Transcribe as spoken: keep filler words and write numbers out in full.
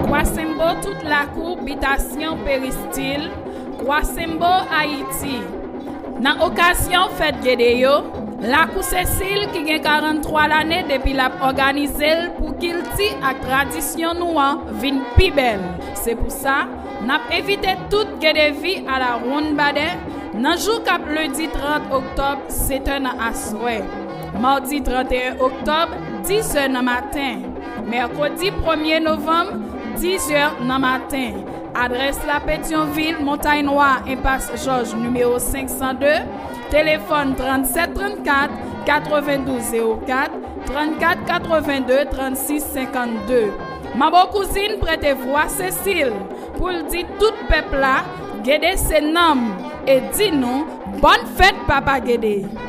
Kwasenbo tout lakou bitasyon peristil, Kwasenbo Ayiti. Nan okazyon fèt Gede yo, Lakou Sesil ki gen karant twa lane depi l ap òganize l pou kilti ak tradisyon nou an vin pi bèl. Se pou sa, n ap envite tout Gedevi a la Wonn Badè nan jou k ap lendi trant oktòb, sèt è nan aswè. Madi trant e en oktòb, dis è nan maten. Mèkredi premye novanm, dis è nan maten. Adrès la, Petyonvil, Montay Nwa, Enpas Jòj, nimewo senk san de. Telefòn trant sèt trant kat, katrevendouz zewo kat, trant kat katrevendouz, trant sis senkannde. Manbo Kouzin prete vwa Sesil pou l di tout pèp la, Gede se nanm, e di nou, bòn fèt Papa Gede.